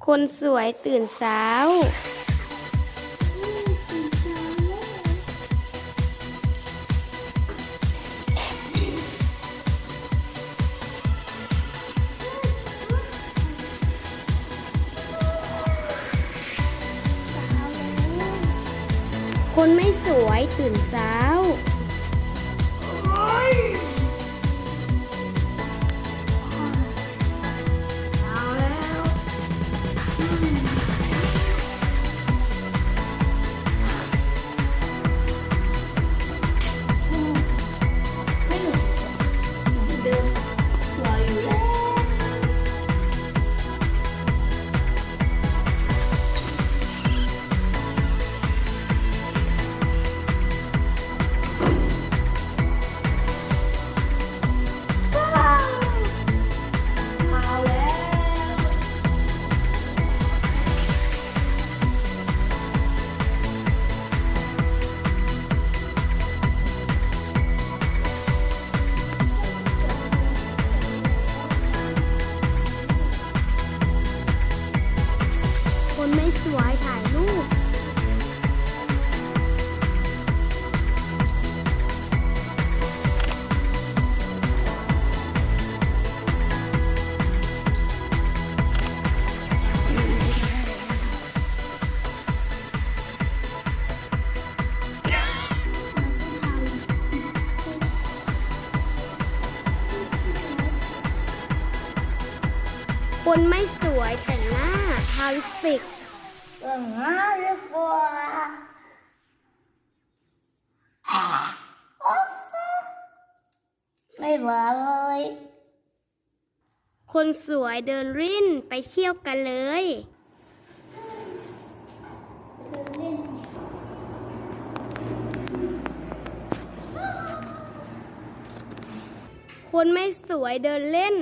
ຄົນສວຍຕື່ນເຊົ້າ. ຄົນໄມ່ສວຍຕື່ນເຊົ້າ. ຄົນໄມ່ສວຍຖ່າຍຮູບ. ຄົນໄມ່ສວຍແຕ່ງໜ້າ ທາລິບສຕິກ. ແຕ່ງໜ້າດີກວ່າ. ແອ ໂອເຄ ໄມ່ວ່າເລີຍ. ຄົນສວຍເດີນຫຼິ້ນໄປທ່ຽວກັນເລີຍ. ຄົນໄມ່ສວຍເດີນຫຼິ້ນ